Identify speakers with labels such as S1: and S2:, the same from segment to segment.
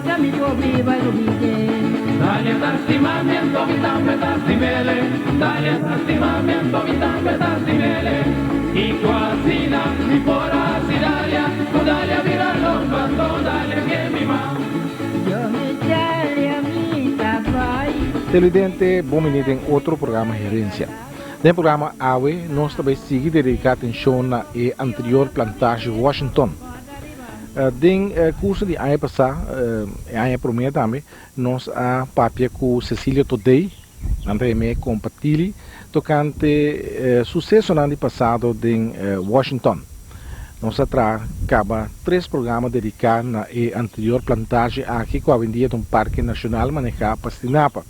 S1: importa mi por biba lubide.
S2: Dalia ta stima mi anto mi tambe ta stimele Dalia ta stima mi anto mi tambe ta stimele Kiko asina mi por hasi Dalia Ku Dalia bira loko anto Dalia ke mi ma.
S1: Yo mi Dalia mi ta bai.
S3: Televidente, bon bini den otro programa Herencia. Den e programa awe nos ta bay sigui dedica atencion na e anterior plantage Washington. Den curso di aña pasa, e aña prome tambe, nos a papia cu Cecilio Todey, nan ta yam'é Compa Tili, tocante sucesonan di pasado den Washington. Nos a traha caba tres programa dedica na e anterior plantage aki cu awendia ta un parke nacional maneha pa Stinapa.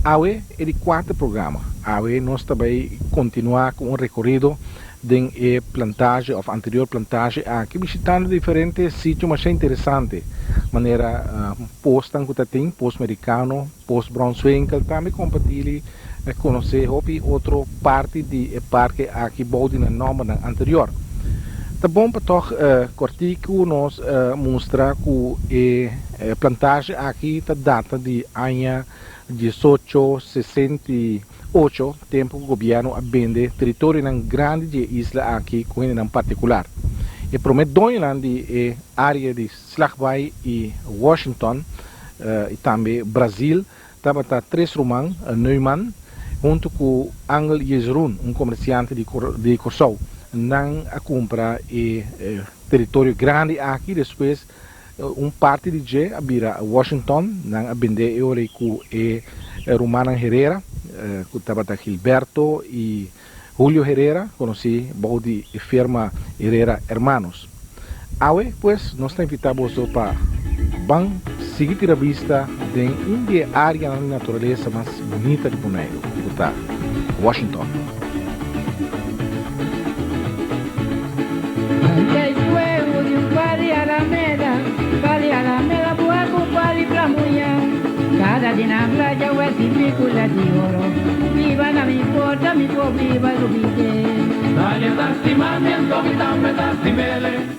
S3: Awe e di cuater programa. Awe nos ta bay continua cu un recorido den e plantage of anterior plantage aki bishitando diferente sitio masha interesante manera postan cu ta tin, post mericano, post Brownswinkel, tambe compartili conoce hopi otro parti di e parke aki bou di nan nombernan anterior. Ta bon pa tog cortico nos mustra cu e plantage aki ta data di aña diesocho sesenta Ocho, tempu ku gobièrnu a bende teritorionan grandi di e isla aki ku hendenan partikular. E promé doñonan di e área di Slagbaai i Washington i tambe Brazil tabata tres ruman Neumann huntu ku Angel Jezrun, un komersiante di Kòrsou. Nan a kumpra e teritorio grandi aki despues Un parti di dje a bira Washington. Nan a bendé e ora ei ku e rumannan Herrera, ku tabata Gilberto i Julio Herrera, konosí bou di e firma Herrera Hermanos. Awe, pues, nos ta invitá boso pa ban sigui tira bista den un di e áreanan di naturalesa mas bunita di Boneiru, ku ta Washington.
S2: Dalia ta stima mi anto mi tambe ta stimele.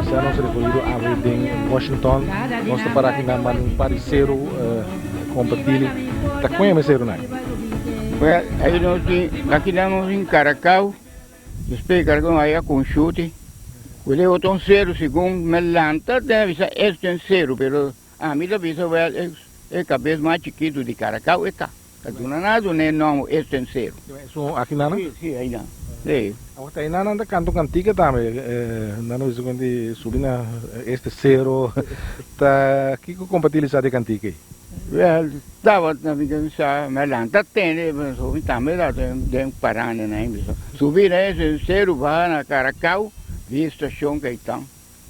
S3: Kuminsá nos rekorido awe den Washington. Nos ta para aki na man un par di seru kompartili. Ta kon yama e serunan?
S4: Ahí nos tin, aki nan nos tin Caracao. Despues carga haya con shute. Wele otro un cero segun me lanta den bisa esto un cero pero ami ta bisa wel e cabes mas chikito di Caracao e ta. Ta duna nan a duna e nomber esto un cero.
S3: Esun aki nan?
S4: Si si ayi nan si.
S3: Awor ta ayi nan ta canta un cantica tambe nan a bisa con di subi na este cero ta kico compartili sa di e cantica ei?
S4: Wel, tabata mi ta bisa, mi a lanta tende, pasobra mi tambe tabata den paranda nan, mi bisa, subi na e seru baha na Caracao, vi estacion Caitan,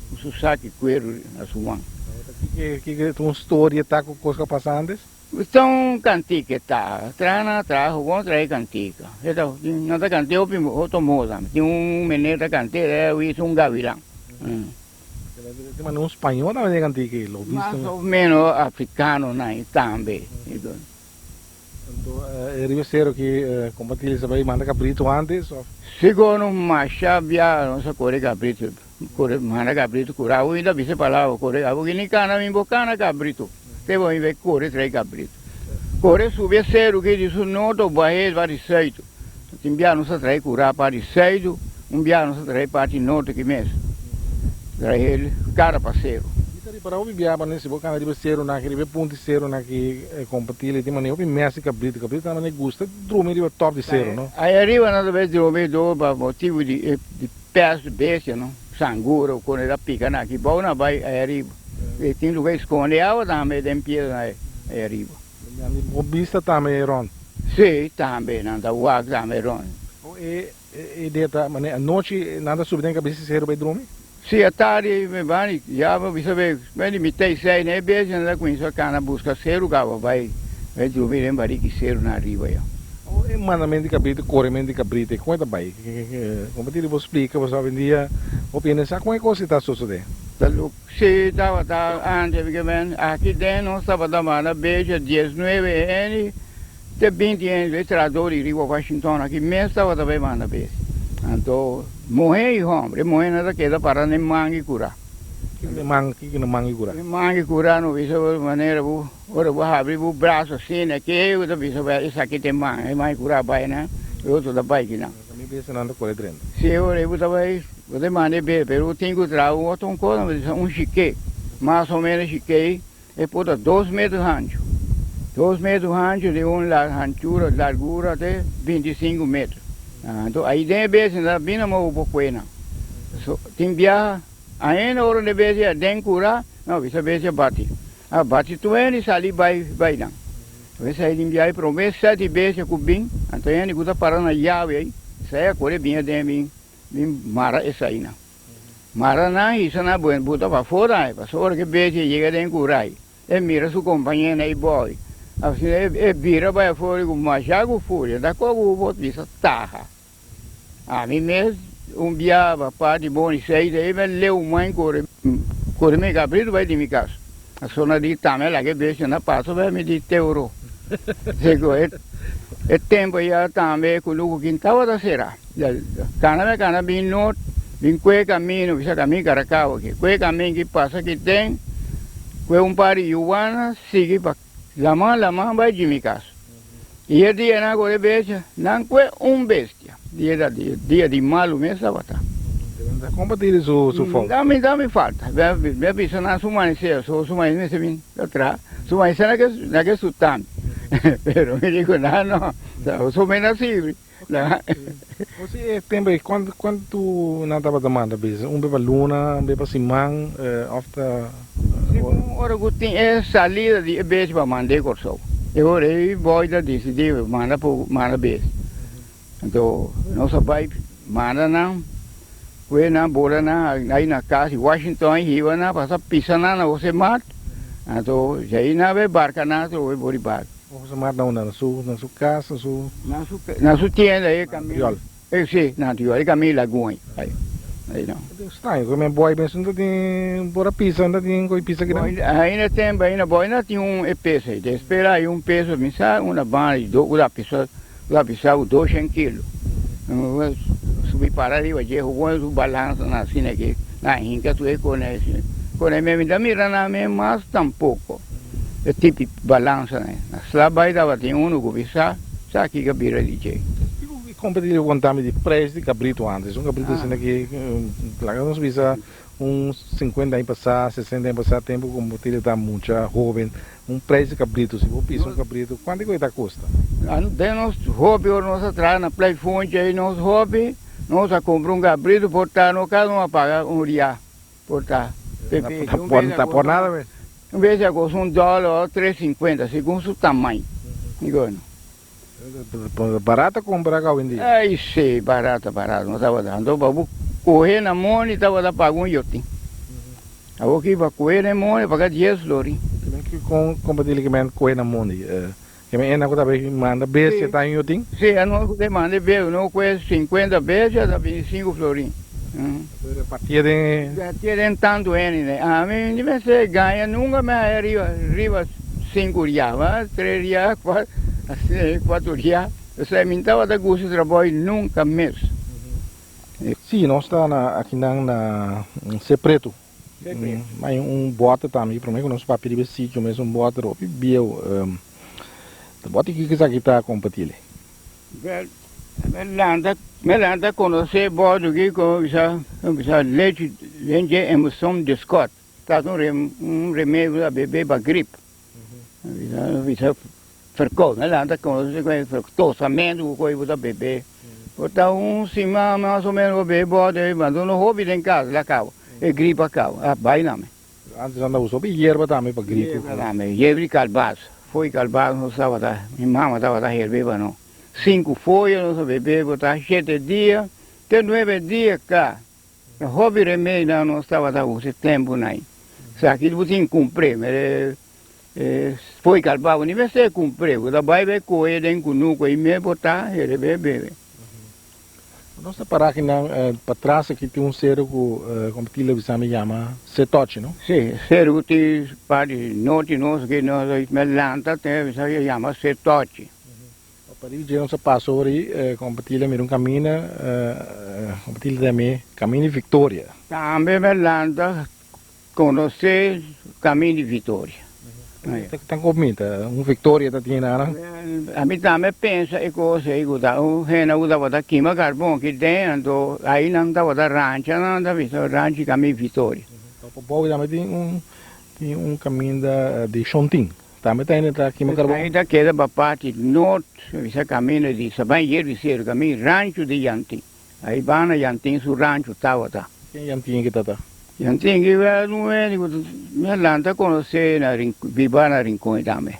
S4: ku su saki kueru na su man.
S3: Kiko ta un storia ta ku kos ku a pasa antes?
S4: Ta un kantika ta, traha nan a traha, gewoon traha e kantika. E ta, nan ta kant'é hopi otro moda, tin un meneer ta kant'é, e wis un gavilan.
S3: Te manda un spañol tambe den antique lo
S4: visto. Mas o menos africano nan tambe.
S3: Anto e riba cero ki compa Tilly sa bay manda cabrito antes of?
S4: Sigur no masha bia nos a core cabrito core manda cabrito cura abo mi ta bisa e palabra core abo kini cana mi bo cana cabrito te bo mi bay core trae cabrito core subi e cero ki di su norte bahe pa di zuid Tin bia nos a trae cura parti zuid, un bia nos a trae parti norte ki mes. Trae el cara pa cero.
S3: Mi ta ripara hopi bia pa si bo cana riba e ceronan aki, riba e punta di ceronan aki compartili tin manera hopi mes di cabrito. Cabrito nan manera gusta drumi riba top di cero no.
S4: Ay ariba nan ta bay drumi door pa motibo di di pest bestia no, sangura o con e ta pica nan aki bou nan bay ay ariba. E tin lugar esconde awa tambe den piedra ay ariba.
S3: Bo bista tambe rond?
S4: Sí, tambe, nan ta wak tambe rond.
S3: O e idea ta manera anochi nan ta subi den cabeza di seru bay drumi?
S4: Sí, atardi mi bani, ya bo bisa bay, bay di mitad y seis, na e bes nan ta cuminsa cana busca seru caba bay, bay drumi den bariki seru nan ariba ya.
S3: O e mandamento di cabrito, coremento di cabrito, con e ta bay? Como ti bo splica, pasobra awendia hopi hende sa con e cos ta sosode.
S4: Ta loke si tabata antes mi ke men aki den nos tabata manda becha diesnuebe hende te binti hende e trahador di riba Washington aki mes tabata bay manda bes anto muhe y hombre e muhenan ta keda para na e mangi cura.
S3: Kiko na e man kiko na mangi cura?
S4: E mangi cura no bisa bo manera bo ora bo habri bo braso asina ke bo ta bisa bo esaki ta e man e mangi cura bay nan e otro ta bay kinan.
S3: Mi bes nan ta kore drenta.
S4: Si ora ei bo ta bai, bo ta manda e bes, pero bo tin ku traha un otro un kos, bo ta bisa un shik'é. Mas o menos shik'é e por ta dos metro hanchu. Dos metro hanchu di un hanchura, largura te bintisinku metro. Anto ai den e bes nan ta bini amo bo por kue nan. So, tin biaha, ainda ora den e bes ya den kura, no, bisa bes ya bati. A bati tur hende sali bai bai nan. Esei tin biaha e prome seti bestia ku bin, anto hende ku ta para na yawe ei, esei a kore bin aden bin bin mara eseinan. Mara nan hisa nan buen buta pafó nan, pasobra ora ku e bestia yega den kurai, e mira su kompañeronan ei bòi, asina e bira bai afó ku masha ku furia, ta koku ku bo bisa taha. Ami mes un bia pa di bon seis ei me leu mai kore kore mi kabritu bai di mi kas. A sona di tame laga e bestia na paso bai mi di teuro. Seko e e tempo ya tambe ku luku kin tabata sera. Kana me kana bin nort bin kue kamino bisa kamin Karakao aki kue kamin ki pasa ki ten kue un par di yuwana sigui pa Laman laman bai di mi kas. I e dianan ku e bestia, nan kue un bestia. Dia ta dia, dia di malu mes tabata.
S3: Kon pa tira su su falta?
S4: Dami dami falta. Mi a bisa nan su manisé, so su manisé mester bin ta traha. Su manisé na ke na ke sutami. Pero mi di ku nan no, su mi na sirbi.
S3: Bo si e tempo ei kuantu kuantu nan tabata manda bisa? Un be pa luna, un be pa siman of ta.
S4: Segun ora ku tin e salida di e bes pa manda e Kòrsou. E ora ei bòi ta disidí manda por manda bes. Anto nos a bai manda nan, kue nan bora nan ai na kas di Washington hiba nan pasa pisa nan na Jose Mart. Anto djei nan bai barka nan atrobe por di barka.
S3: Jose Mart na unda? Na su na su kas, na su.
S4: Na su na su tienda e kaminda.
S3: Antriol.
S4: E si, na Antriol, e kaminda Lagun ei. Ei no.
S3: Straño ku men bòi mes no ta tin por a pisa, no ta tin koi pisa kinan.
S4: Bòi ainda tempu ainda bòi no tin un e peso ei. Ta espera ai un peso mi sa una banda di do ku ta pisa ku ta pisa ku doshen kilo. Subi para riba dje gewoon su balansa nan asina aki nan hinka tur e kone asina. Kone mi mi ta mira nan mes mas tampoko. E tipi balansa nan. Na sla bai tabatin unu ku bisa sa kiko a bira di dje.
S3: Kiko ki kompetí ku kontami di preis di kabritu antes? Un kabritu asina ki laga nos bisa un sinkuenta aña pasá, sesenta aña pasá, tempu ku bo ta mucha hoben, un preis di kabritu, si bo pisa un kabritu, kuantu ku e ta kosta?
S4: Den nos hopi ora nos a traha na Pleifonchi ei nos hopi nos a kumpra un kabritu por ta no kada un a paga un ria por ta.
S3: Ta por nada mes.
S4: Un bes a kosta un dòler o tres sinkuenta segun su tamaño. Digo no.
S3: Barata kumpra ka hoy en dia?
S4: Ay si, barata, barata no tabata. Anto pa bo kohe na moni tabata paga un yotin. Awor ki pa kohe na e moni paga dies florin.
S3: Kimen ki kon kompatilikament kohe na moni? Kimen e nan ku ta bay manda bestia ta un yotin?
S4: Si, anos ku ta manda bestia, no kohe sinkuenta bestia ta bintisinku florin.
S3: Repartié den.
S4: Repartié den tantu hende. Ami ni mester gaña nunka mi haya riba riba sinku ria, ma tres ria, kuatro ria. Esei mi tabata gusta trabou nunka mes.
S3: Si, nos ta na akinan na Se Pretu. Hay un bote tambe, prome ku nos papia riba e sitio mes un bote hopi bieu. E bote ki esaki ta kompatile?
S4: Wel, mi lanta, mi lanta konosé bote aki ku bisa, bisa lechi den dje emoson di Scott. Ta un rem, un remedio ku ta bebe pa grip. Bisa, bisa Ferkó, mi lanta konosé ku e tosamentu ku koi bo ta bebe. Por ta un siman mas o ménos bo bebe bòt ei, ma no hopi den kas, la kaba, e grip a kaba, a bai na mi.
S3: Antes nan ta usa hopi yerba tambe pa grip.
S4: Yerba tambe, yerba di kalbas, fo'i kalbas nos tabata, mi mama tabata herbe pa nos. Sinku foya nos a bebe por ta shete dia te nuebe dia ka. E hopi remedinan nos tabata usa e tempunan ei. Esaki bo tin kumpr'é, mere E foi kalba bo ni mester kumpr'é, bo ta bai bai kohe den kunuku ei me bo ta here be bebe.
S3: Nos ta para akinan patras aki tin un seru ku kompetí lo bisa mi yama Setochi no?
S4: Sí, seru ku tin parti norte nos aki nos a me lanta te bisa yama Setochi.
S3: Pa riba dje nos a pasa ora ei kompetí lo mira un kaminda kompetí lo yam'é Kaminda di Victoria.
S4: Tambe me lanta Conoce camin di Victoria.
S3: Tan con mi ta un Victoria ta tin nana?
S4: Ami tambe pensa e cos ey cu ta un hende cu tabata kima carbon aki den anto ahi nan tabata rancha nan ta bisa ranchi camin Victoria.
S3: Pa bou tambe tin un tin un caminda di Shontin tambe ta hende ta kima carbon.
S4: Ahi ta keda pa parti noord bisa caminda di Saban Yerbi Seru camin rancho di Yantin. Ahi banda Yantin su rancho tabata.
S3: Ken Yantin ki tata?
S4: Yantin ki wèl un hende ku mi a lanta konosé na biba na Rincon tambe.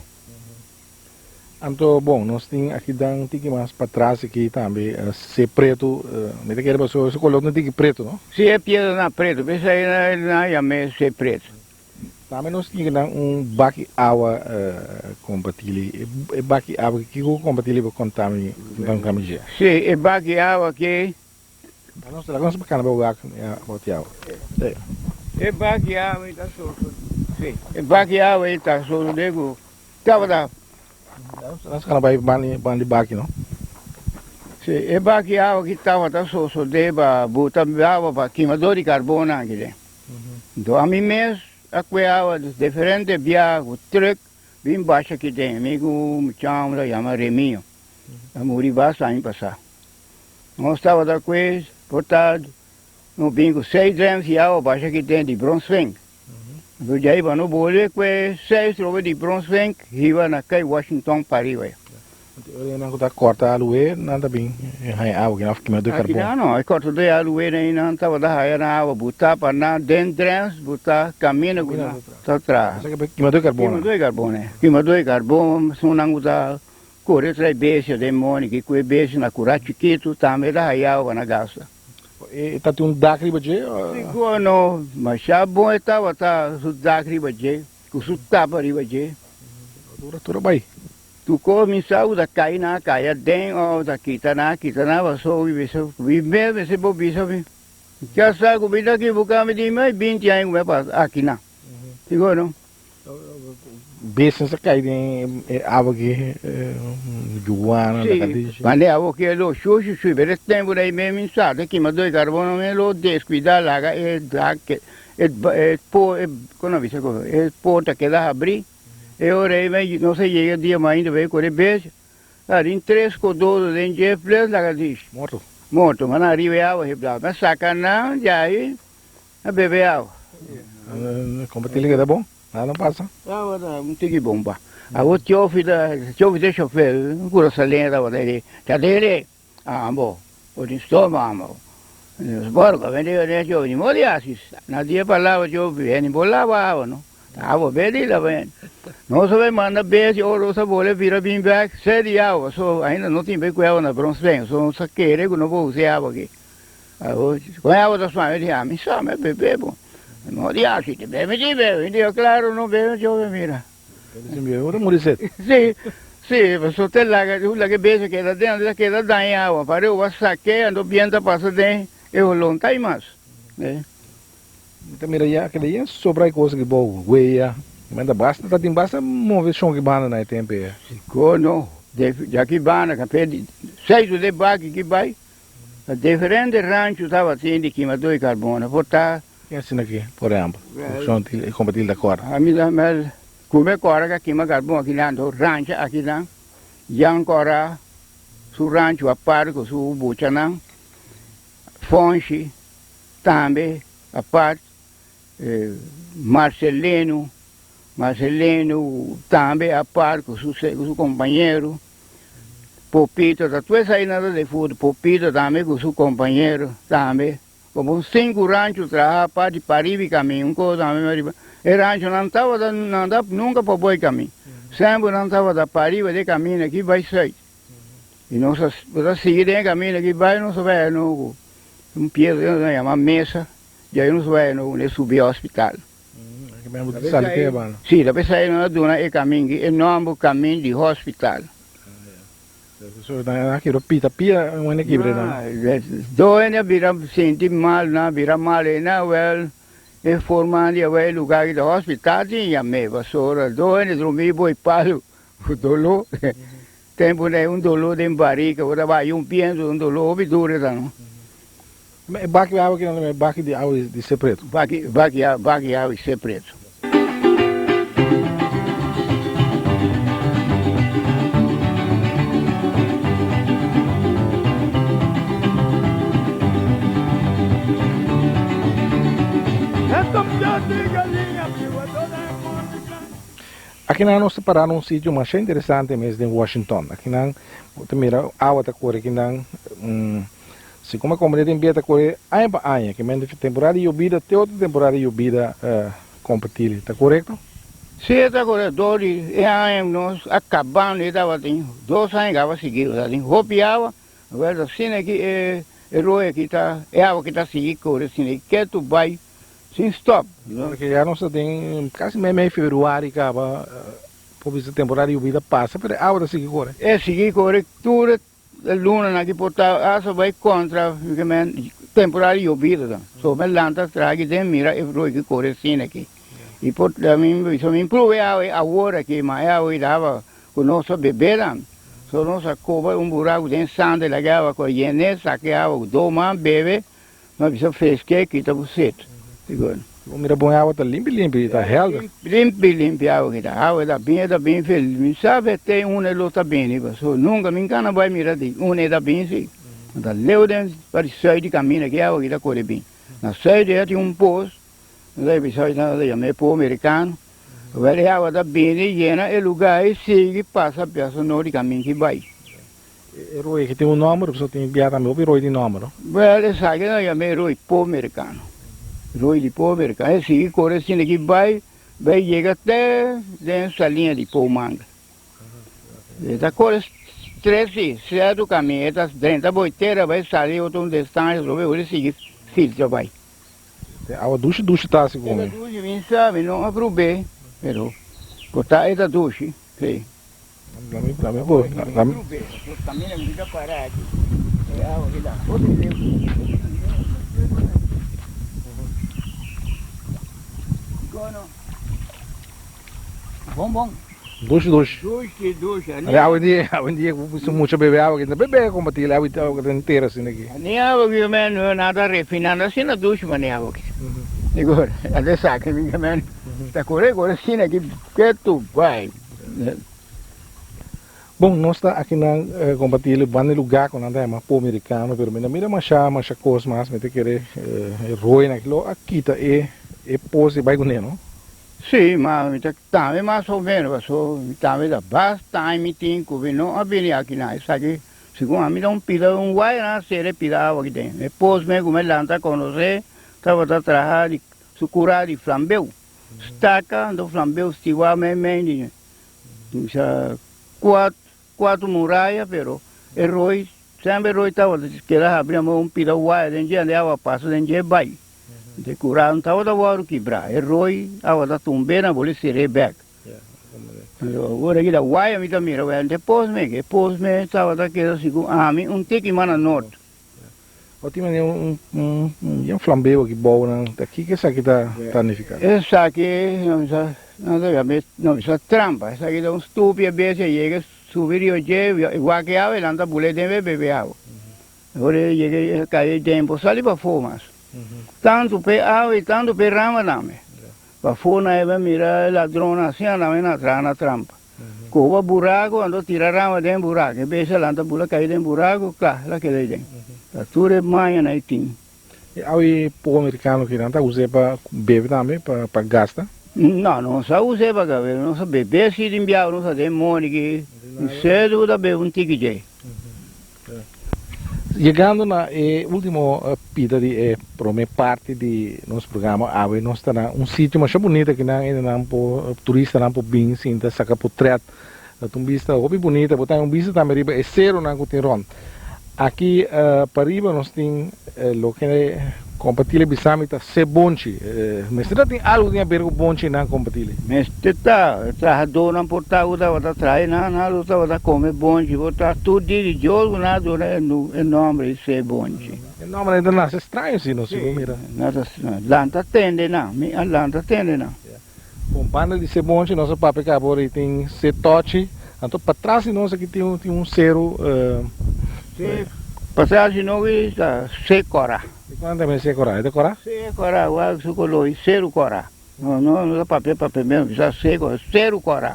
S3: Anto bon, nos tin aki dan tiki mas patras aki tambe se pretu, mi ta kere pasobra su kolor no tiki pretu no?
S4: Si e piedranan pretu, p'esei nan yam'é se pretu.
S3: Tambe nos tin nan un baki awa kompatili. E baki awa aki kiko kompatili bo konta mi konta mi dje?
S4: Si, e baki awa aki.
S3: Nos laga nos bakana bo wak boti awa. Si.
S4: E baki awa ei ta soso. Si, e baki awa ei ta soso de ku tabata.
S3: Nos kana bai bandi baki no.
S4: Si, e baki awa aki tabata soso de pa buta awa pa kimador di karbon aki den. Nto ami mes a kue awa diferente bia ku truk bin basha ki den. Mi ku un muchacho ta yama Remio a muri basta aña pasá. Nos tabata kue por ta no bin ku seis drèms di awa basha ki den di Bronsvink. Nto djai pa no bolbe kue seis trobe di Bronsvink hiba na kai Washington pariba.
S3: Ora nan ku ta kòrta alué nan ta bin haña awa kinan òf kima dor karbon?
S4: Akinan no, e kòrta dor alué nan nan tabata haña nan awa butá pa nan den drens butá kaminda ku nan ta traha.
S3: Esaki pa kima dor karbon?
S4: Kima dor karbon e, kima dor karbon esun nan ku ta kore trae bestia den moni ki kue bestia na kurá chikitu tambe ta haña awa pa nan gasta.
S3: E ta tin un dak riba dje?
S4: Sigur no, masha bon e tabata su dak riba dje ku su tapa riba dje.
S3: Tur a bai.
S4: Tu ko mi sa ku ta kai nan a kai aden of ta kita nan a kita nan paso mi bisa mi mes mester por bisa mi ya sa ku mi ta ekiboká mi tin mas di binti aña ku mi a pasa aki nan sigur no.
S3: Beses a kai den e awa aki yuana
S4: Si mane awa aki lo shushi shushi pero e tempu dai mes mi sa ta kima doi karbono mi lo deskuida laga e dak e po kono bisa e porta keda habri. E ora ei men no sa yega dia mas ainda bai kore bes a rin tres kododo den dje ples laga dish.
S3: Morto.
S4: Morto, ma nan riba e awa heblá. Men saka nan djai a bebe awa.
S3: Kompa tili keda bon? Nada no pasa?
S4: Awa ta un tiki bon pa. Awo chofi ta chofi ta chofer kura salen tabata di chadere. Amo, bo tin stoma amo. Nos borgo vende yo den chofi, ni modi hasi. Na dia pa lava chofi, hende por lava awa no. Ta awa bedi lava hende. Nos a bay manda besi ora nos a bole bira bin bek, sed di awa, so ainda no tin bay cu awa na Bronsveen, so nos a kere cu no por usa e awa aki. Awo, con e awa ta sma? Mi di, ami sa, mi a bebe bo. Ni modi hasi, te bebe mi tin bebe. Mi di, claro, no bebe chofi, mira.
S3: Ora muri set.
S4: Sí, sí, pasobra te laga, u laga e bestia keda den, ta keda daña awa, pare u a sak'é, anto bientu a pasa den e holon, ta hay mas.
S3: Mi ta mira ya keda yen sobra e kos aki bou weya, men ta basta, ta tin basta moveshon ki banda na e tempo ei.
S4: Ko no, de aki banda, kape di seitu de baki ki bai, ta diferente rancho tabatin di kimadó di karbon, por ta.
S3: Ken asina ki, por ehempel, opcion e compartir ta cora?
S4: Ami ta mel cume cora ka kima carbon aki nan to rancha aki nan Jan cora su rancho apart cu su buchanan Fonshi tambe apart Marcelino Marcelino tambe apart cu su cu su compañero Popito ta tur esai nan ta de foto Popito tambe cu su compañero tambe. Como un sinku rancho traha pa di pariba kamin, un cosa ami riba e ranchonan tabata nan ta nunka pa boi kamin, semper nan tabata pariba de kamin aki bai sùit. I nos a nos a sigui den e kamin aki bai nos a bai no ku un piedra nos a yama mesa, djai nos a bai no ku subi hospital. Si, ta p'esei nos a duna e kamin aki e nòmber kamin di hospital.
S3: So nan a kibra pita pia un hende kibra nan.
S4: Do hende a bira sinti mal nan a bira mal eynan wel e forman di awel e lugar ki ta hospital tin yam'e pasobra do hende drumi bo e palu ku dolo tempo nan un dolo den barika bo ta bai un pienso un dolo hopi duro e ta no.
S3: Ma e baki awa kinan ta e baki di awa di se pretu.
S4: Baki baki baki awa di se pretu.
S3: Akinan nos ta para na un sitio masha interesante mes den Washington. Akinan bo ta mira awa ta kore akinan. Si como e comunidad tin bia ta core aña pa aña, ke men temporada di yobida te otro temporada di yobida compartili. Ta corecto?
S4: Si e ta corecto. Dor di e aña nos a cabando e tabatin dos aña caba sigui nos tabatin hopi awa, wel asina ki e royo aki ta e awa ki ta sigui core asina ki ketu bay sin stop.
S3: Porque ya nos ta den casi mei mei februari caba por bisa temporada di yobida pasa pero e awa ta sigui core.
S4: E sigui core tur e E lunanan aki por ta asa bai kontra temporada di yobida ta. So mi lanta traha aki den mira e roi ki kore asina aki. I por ta mi bisa mi prove awe awor aki ma e awe daba ku nos a bebe tambe. So nos a koba un buraku den sande laga e awa ku a yene saka e awa ku do man bebe. No bisa freske kita bo set. Sigur.
S3: Bo mira bon e awa ta limpi limpi, ta helder.
S4: Limpi limpi awa kita. Awa ta bin e ta bin fel. Mi sabe te unda e lo ta bini paso nunca mi cana bai mira di unda e ta bin si. Ta leu den pa di suid di camina ki awa kita kore bin. Na suid ya tin un pos, no ta bisa nan ta yama e pos americano. Wel e awa ta bini yena e lugar e sigui pasa pasa nor di camin ki bai.
S3: E roi aki tin un nomber, pasobra tin bia tambe hopi roi tin nomber, no?
S4: Wel, esaki nan yama e roi po merikano. Roi di po merikano. E sigui kore asina aki bai, bai yega te den saliña di po manga. E ta kore tres si, sierto kamin. E ta drenta boi tera bai sali otro un distancia, atrobe ora e sigui filtra bai.
S3: E awa dushi dushi ta asi
S4: komo. E ta dushi, mi sa, mi no a prob'é, pero por ta e ta dushi, si.
S3: Dushi dushi. Awendia awendia ku mucha bebe awa aki bebe komparti awa awa ta entero asina aki.
S4: Ni awa ki men no nada refinando asina dushi mane awa aki. Digo ande saki mi men ta kore kore asina aki ketu bai.
S3: Bon, nos ta akinan kompartí el banda di lugá ku nan ta yama po merikano, pero mi no mira masha masha kos mas, mi ta kere e roinan aki lo a kita e e pos i bai kuné, no?
S4: Sí, ma mi ta tambe mas o ménos, paso mi tambe ta basta aña mi tin ku mi no a bini akinan, esaki segun ami ta un pida un waya nan a sera e pida awa aki den, e pos me ku mi lanta konosé tabata traha di su kurá di flambeu. Staka anto flambeu stiwa meimei di sa cuatro muraya pero e rooi semper e rooi tabata keda habri amo un pida waya den dje ande awa pasa den dje bai de cura no tabata wòrdu kibra e rooi awa ta tumbe nan boli sere bek ora ki ta waya mi ta mira wèl e pos me e pos me tabata keda segun ami un tiki mas na nort.
S3: Bo tin manera un un flambeo aki bou nan ta kiko esaki ta ta nifica?
S4: Esaki no bisa no ta yama no bisa trampa esaki ta un stupia bestia yega subi rio dje wak e awa e lanta bula den be bebe awa ora e yega e kai den por sali pafó mas tantu p'e awa i tantu p'e rama tambe pafó nan e bai mira e ladronnan asina tambe nan a traha na trampa. Koba buraku, anto tira rama den buraku. E bestia lanta bula kai den buraku, kla, el a keda ei den. Ta tur e mañana e tin.
S3: E awe poko amerikano ki nan ta us'é pa bebe tambe, pa gasta?
S4: No, no sa us'é pa bebe. Nos a bebe si den biaha, nos a den moni ki sedu ku ta bebe un tiki dje.
S3: Yegando na e ultimo pida di e prome parti di nos programa awe nos ta na un sitio masha bunita kinan hendenan por turistanan por bin sinta saka potret ta un bista hopi bunita bo ta un bista tambe riba e seronan ku tin rond aki pariba nos tin loke Kompatile bisa mi ta se bonchi. Mester ta tin algu tin haber ku bonchinan kompatile.
S4: Mester ta, e trahadónan por ta ku tabata traha nan, nan lo tabata kome bonchi, por ta tur dia di Dios ku nan a duna e e nòmber di se bonchi.
S3: E nòmbernan ta nase straño si no, si bo mira.
S4: Nan ta lanta tende nan, mi a lanta tende nan.
S3: Bon, banda di se bonchi nos a papia kaba ora i tin se tòchi, anto patras di nos aki tin tin un seru.
S4: Se patras di nos aki ta se kòrá.
S3: I kuantu tambe se kòrá? E ta kòrá?
S4: Se kòrá, wak su koló i seru kòrá. No, no, no ta papia papia mes, bisa se kòrá, seru kòrá.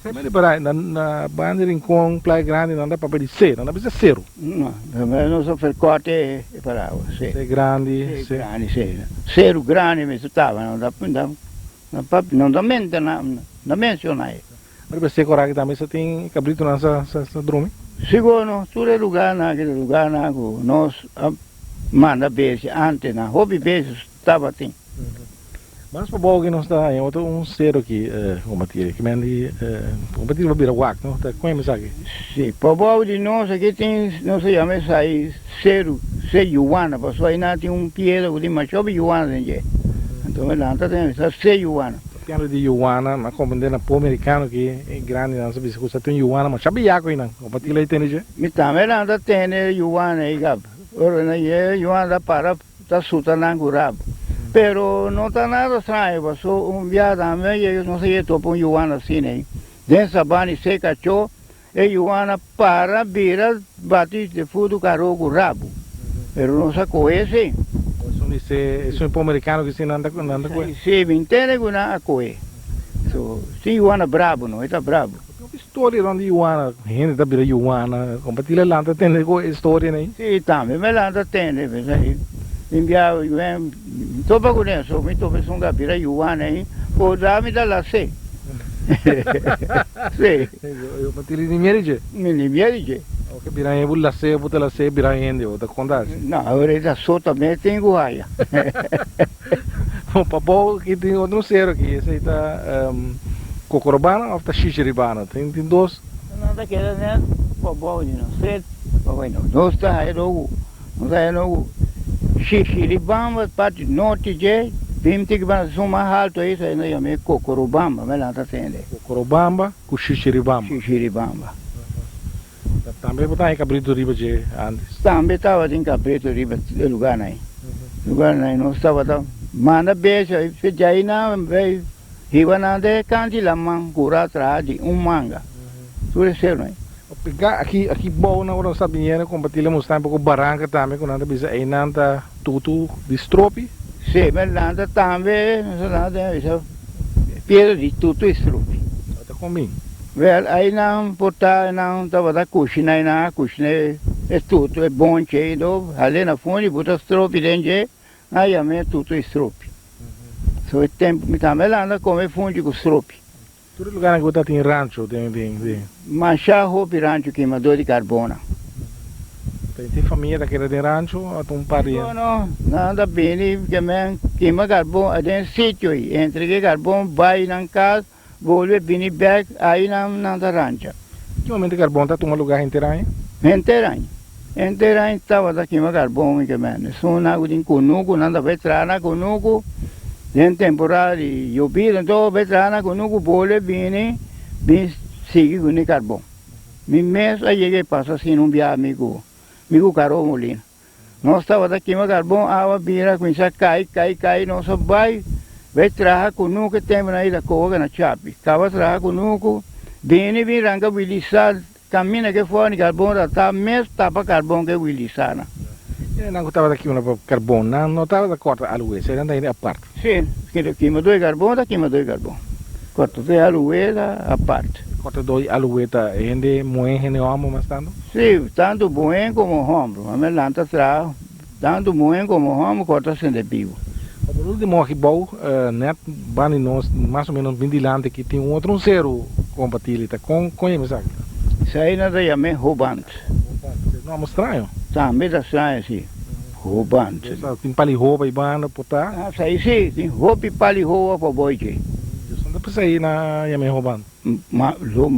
S3: Se mi repará na na banda di Rincon, Playa Grandi nan ta papia di se, nan ta bisa seru.
S4: No, nos a ferkòrte e palabra, se.
S3: Se grandi,
S4: se. Se grandi, se. Seru grandi mester tabata, nan ta No ta menta, no menciona e.
S3: Pero pe seco raki tambe sa tin cabritonan sa sa drumi?
S4: Sigur no, tur e lugarnan aki ta lugarnan cu nos a manda besi antes nan, hopi besi tabatin.
S3: Mas pabou aki nos ta haña otro un cero aki combatiri, ki men di combatiri pa bira wak no, ta con e esaki?
S4: Si, pabou di nos aki tin, nos ta yama esai cero, Seyuana, pasobra ainan tin un piedra cu tin masha hopi yuana den dje. Anto mi lanta den mi sa Seyuana.
S3: Papiando di yuana, mi a comprende na pueblo americano ki e grandinan sa bisa cu sa tin yuana masha biaco einan. Bo pa tila ei tende dje?
S4: Mi tambe lanta tende yuana ei kap. Ora nan yega yuana ta para ta suta nan cu rabo. Pero no ta nada straño pasobra un bia tambe yega nos a yega topa un yuana asina ei. Den sabana i seca cho. E yuana para bira bati de futu karo ku rabu, pero no sa kohe si.
S3: Esun di se, esun e po merikano ki si nan ta nan ta kohe.
S4: Si, mi ntende ku nan a kohe. So, si yuana brabu no, e ta brabu.
S3: Hopi storia rond di yuana, hende ta bira yuana, komparti la lanta tende ku e storia nei.
S4: Si, tambe mi lanta tende, p'esei mi bia mi topa kuné, so mi topa esun ku a bira yuana ei, por da mi ta las'é. Si.
S3: Ma ti li miedu dje?
S4: Mi ni miedu dje.
S3: Oke bira hende bu las'é bu ta las'é bira hende bo ta konta asi?
S4: No, awor e ta so tambe tin ku haya.
S3: Bon, pa bo aki tin otro sero aki, esei ta Kokorobana of ta Shishiribana? Tin tin dos.
S4: Nan ta keda net pa bou di nos set, pa bai nos. Nos ta haya logu, nos ta haya logu Shishiribamba parti norte dje, bim tin ki banda esun mas halto ei, esei nan yama Kokorobamba, me nan ta tende.
S3: Kokorobamba ku Shishiribamba.
S4: Shishiribamba.
S3: Tambe bo ta haña kabritu riba dje antes?
S4: Tambe tabatin kabritu riba e lugarnan ei. Lugarnan ei nos tabata manda bestia i djai nan bay hiba nan te kanti laman kura traha di un manga. Tur e serunan ei.
S3: Opiga aki aki bou nan ora nos ta biniendo kompartí la mostra un poko baranka tambe ku nan ta bisa einan ta tutu di stropi.
S4: Sí, me lanta tambe nos a lanta den bisa piedra di tutu i stropi.
S3: Ta kon bin?
S4: Wel, einan por ta nan tabata kushina einan a kushina e tutu e bonchi ei do hal'é na fundi buta stropi den dje nan a yam'é tutu i stropi. So e tempu mi tambe lanta kome funchi ku stropi.
S3: Tur e lugarnan ku bo ta tin rancho den den den.
S4: Masha hopi rancho kimadó di karbona.
S3: Ta tin famia ta keda den rancho o ta un par di hende?
S4: No, no, nan ta bini ke men kima karbon aden sitio ei, entre ke karbon bai nan kas bolbe bini bek ai nan nan ta rancha.
S3: Ki momento karbon ta tuma lugar henter aña?
S4: Henter aña, henter aña tabata kima karbon ke men, esun nan ku tin kunuku nan ta bai traha na kunuku den temporada di yobida enton bai traha na kunuku bolbe bini bin sigui ku ni karbon. Mi mes a yega e pasa asina un biaha mi ku mi ku Caro Molina. Nos tabata kima karbon, awa bira kuminsá kai, kai, kai, nos a bai bai traha kunuku e tempunan ei ta koba na chapi. Kaba traha kunuku, bini bin ranka wilisá kaminda ke for di karbon ta mes tapa karbon ke wilisá nan.
S3: Nan ku tabata kima karbon nan no tabata kòrta aluwe, esei nan ta hende apart.
S4: Sí, kima doi karbon ta kima doi karbon. Kòrta doi aluwe ta apart.
S3: Kòrta doi aluwe ta hende muhé, hende hòmber mas tantu?
S4: Sí, tantu muhé komo hòmber. Ma mi lanta traha, tantu muhé komo hòmber kòrta sende bibu.
S3: Pa por último aki bou, nèt banda di nos, mas o ménos bin dilanti aki, tin un otro un seru kompartí ta kon kon yama esaki?
S4: Esei nan ta yam'é hobant.
S3: Hobant, es nòmber straño.
S4: Tambe ta straño, sí. Hobant.
S3: Tin pali hoba i banda por ta?
S4: Ah, esei sí, tin hopi pali hoba pa boi dje.
S3: Dios no ta pensa ei na yam'é hobant.
S4: Ma lo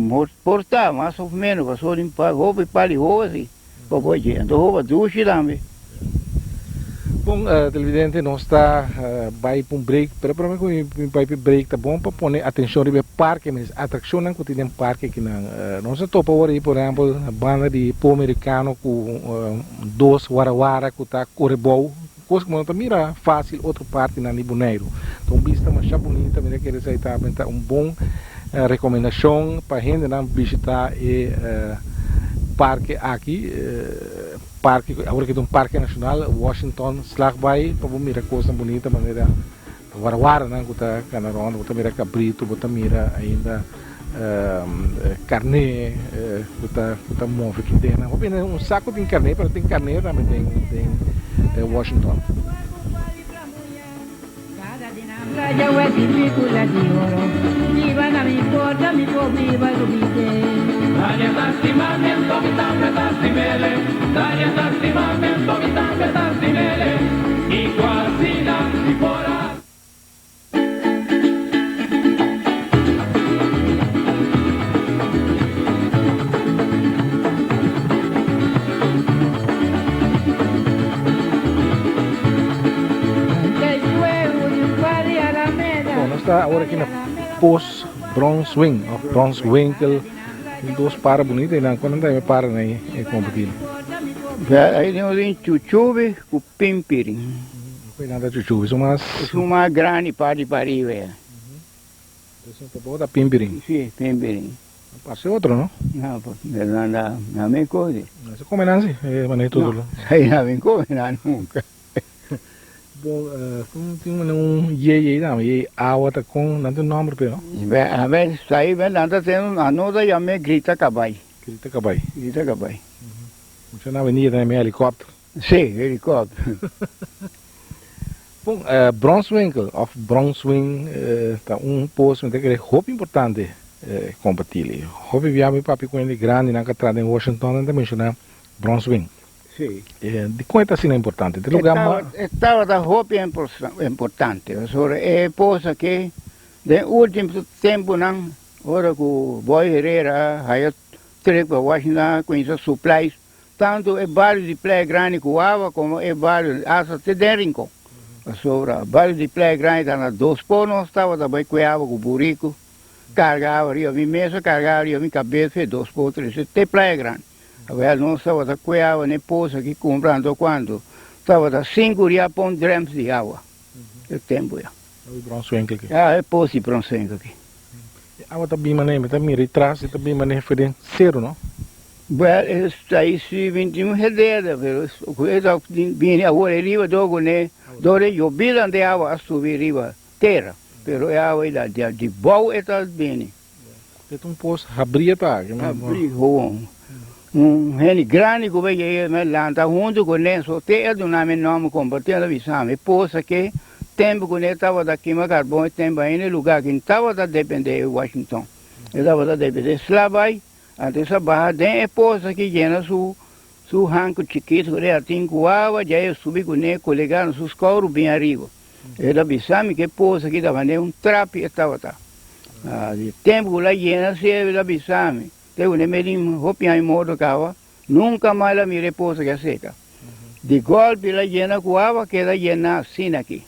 S4: por ta, mas of ménos, pasobra tin hopi pali hoba sí pa boi dje. Anto hoba dushi tambe.
S3: Bon. Bon, televidente, nos ta bai pa un break, pero prome ku mi bai pa e break ta bon pa pone atenshon riba e parke mes, atrakshonnan ku tin den parke akinan. Nos a topa awor ei, por ehèmpel, banda di po merikano ku dos warawara ku ta kore bou, kos ku bo no ta mira fásil otro partinan di Boneiru. Ta un bista masha bunita, mi ta kere esei tambe ta un bon rekomendashon pa hendenan bishitá e parke aki. Parke ku awor ki ta un parke nashonal, Washington Slagbaai, pa bo mira kosnan bunita manera warawaranan ku ta kana rònt, bo ta mira kabritu, bo ta mira ainda karné ku ta ku ta move ki den nan. Hopi hende un sa ku tin karné pero tin karné tambe den den Washington. Bon, nos ta awor aki na Pos Bronswing of Bronswinkel. Tin dos para bunita einan. Kon nan ta yama e paranan ei e kompetil?
S4: Ahí nos tin chuchubi ku pimpirin.
S3: Ku einan ta chuchubi? Su mas.
S4: Su mas grandi parti pariba ya.
S3: Entonces ta bo ta pimpirin?
S4: Si, pimpirin.
S3: Parse otro, no?
S4: No, pero nan ta na mi kos.
S3: No se come nan si, e manera todo lo.
S4: No, ei na mi come nan nunca.
S3: Bon, tin un yeye ei tambe, yeye awa ta con, nan tin un nomber p'e, no?
S4: A ver, sa ei nan ta ten, ano ta yam'e grita cabai.
S3: Grita cabai.
S4: Grita cabai.
S3: Mucha nan avenida ta yam'e helicopter.
S4: Si, helicopter.
S3: Bon, Bronswinkel of Bronswing ta un pos mi ta kere hopi importante compartili. Hopi bia mi papia cu hende grandi nan ka traha den Washington nan ta menciona Bronswing.
S4: Si.
S3: Dikon e ta asina importante? Te lugar ma.
S4: E tabata hopi importante pasobra e pos aki den ultimo temponan ora cu Boy Herrera a haya trek pa Washington a cuminsa supplies Tantu e bario di Playa Grandi ku awa komo e bario asta te den Rincon. Pasobra bario di Playa Grandi ta na dos por nos tabata bai kue awa ku buriku, karga awa riba mi mesa, karga awa riba mi kabes fe dos por trese te Playa Grandi. Awel nos tabata kue awa na e pos aki kumpra anto kuantu tabata sinku ria pa un drems di awa e tempu ya. Ya e pos di Bronswinkel aki.
S3: E awa ta bin manera, mi ta mira e tras e ta bin manera for den seru no?
S4: Well, e si 21 hededa, pero ku e ta bini awor e riba dor ku ne, dor e yobidan de awa a subi riba tera, pero e awa ei da di bou e ta bini.
S3: E ta un pos habri e ta aki.
S4: Habri gewoon. Un hende grandi ku bai yega mi a lanta huntu ku ne, so te a duna mi nòmber kompartí, a bisa mi pos aki tempu ku ne tabata kima karbon e tempu ainda e lugar aki tabata depende e Washington, e tabata depende Slabay. Anto sa baha den e pos aki yena su su hanku chikitu ku e tin ku awa, dja e subi kuné kolegá na su skouru bin ariba. E ta bisa mi ku e pos aki tabata den un trapi e tabata. Di tempu ku el a yena si e ta bisa mi, te ku mi tin hopi aña morto kaba, nunka mas el a mira e pos aki a seka. Di golpi el a yena ku awa keda yena asina aki.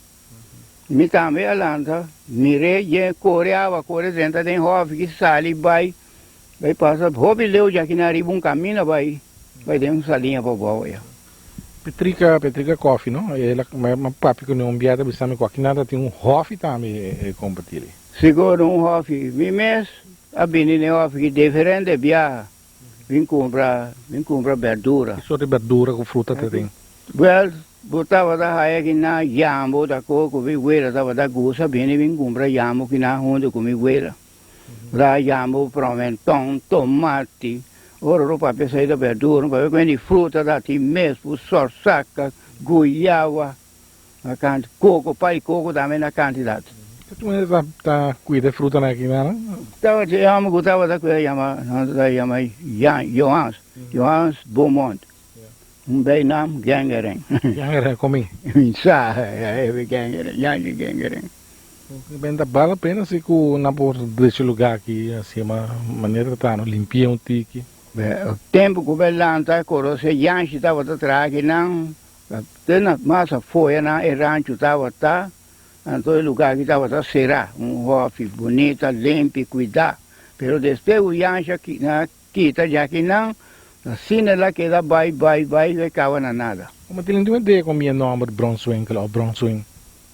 S4: Mi tambe a lanta, mir'é yen kore awa kore drenta den hòfi ki sali bai, bai pasa hopi leu djaki na riba un kaminda bai, bai den un saliña pa bou ya.
S3: Petrika, Petrika Kòfi no, el a mi a papia ku un bia ta bisa mi ku aki nan ta tin un hòfi tambe e kompartí.
S4: Sigur un hòfi, mi mes a bini den hòfi ki diferente biaha bin kumpra, bin kumpra bèrdura.
S3: Ki sort di bèrdura ku fruta ta tin?
S4: Wèl, Bo tabata haya ki na yambo ta ko ku mi wela tabata gusta bini bin kumpra yambo ki na huntu ku mi wela. Ra yambo promenton, tomati, ora ro papia sai ta berdura, papia kuendi fruta ta tin mes ku sorsaka, guyawa, na kanti koko, pai koko tambe na kantidat.
S3: Ke tu manera ta ta kuida e frutanan aki nan?
S4: Tabata e hòmber ku tabata kuida yama, nan ta yama Jan, Johans, Johans Beaumont. Un bijnaam, Gengeren.
S3: Gengeren, kon mi?
S4: Mi sa, e Gengeren, Jantje Gengeren.
S3: Ben ta bal la pena si ku nan por drecha e lugá aki así ma manera ta no limpi'é un tiki.
S4: Be, tempu ku be lanta konosé Jantje tabata traha aki nan. Te na mas afó na e rancho tabata, anto e lugá aki tabata será, un hòfi bunita, limpi, kuidá. Pero despues ku Yansha kita djakinan, asina el a keda bai, bai, bai, no e kaba na nada.
S3: Como tin un idea con mi e nomber Bronswinkel of Bronswin?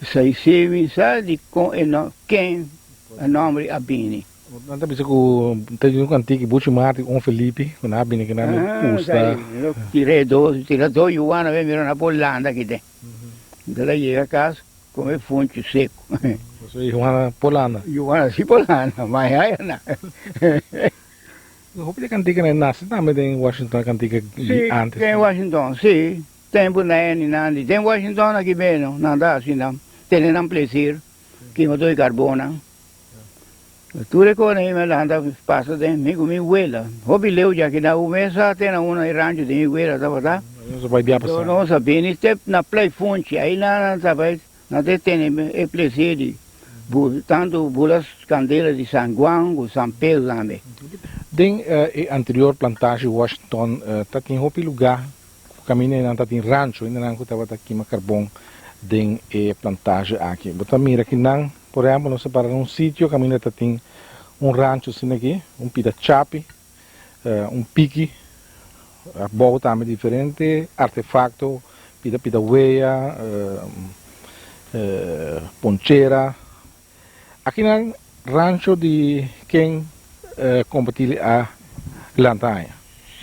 S4: Esei si mi sa di con e no ken e nomber a bini.
S3: Nan ta bisa ku ta yu ku antiki Buchi Marti un Felipe ku nan a bini kinan mi pusta.
S4: Tira dos tira dos yuana be mira na por landa kite. Enton a yega kas kome funchi seku.
S3: So yuana por landa?
S4: Yuana si por landa ma e haya nan.
S3: Hopi di kantika nan nase tambe den Washington kantika di antes.
S4: Si den Washington si tempu nan e nan di den Washington aki beno nan ta hasi nan tene nan plesir kima tur e karbonnan. Tur e kos ei mi a lanta pasa den mi ku mi wela. Hopi leu dja keda un mes a tene una e rancho di mi wela tabata.
S3: Nos a bai bia pasa.
S4: Nos a bini te na Play Funchi ei nan ta bai nan ta tene e plezier di tantu bula kandela di San Juan ku San Pedro tambe.
S3: Den e anterior plantashi Washington ta tin hopi luga ku kaminda einan ta tin rancho hendenan ku tabata kima karbon den e plantashi aki. Bo ta mira kinan. Por ehempel, nos ta para na un sitio kaminda ta tin un rancho asina aki, un pida chapi, un piki, abou tambe diferente artefakto, pida pida wea, ponchera. Akinan rancho di ken Compartili a lanta aña?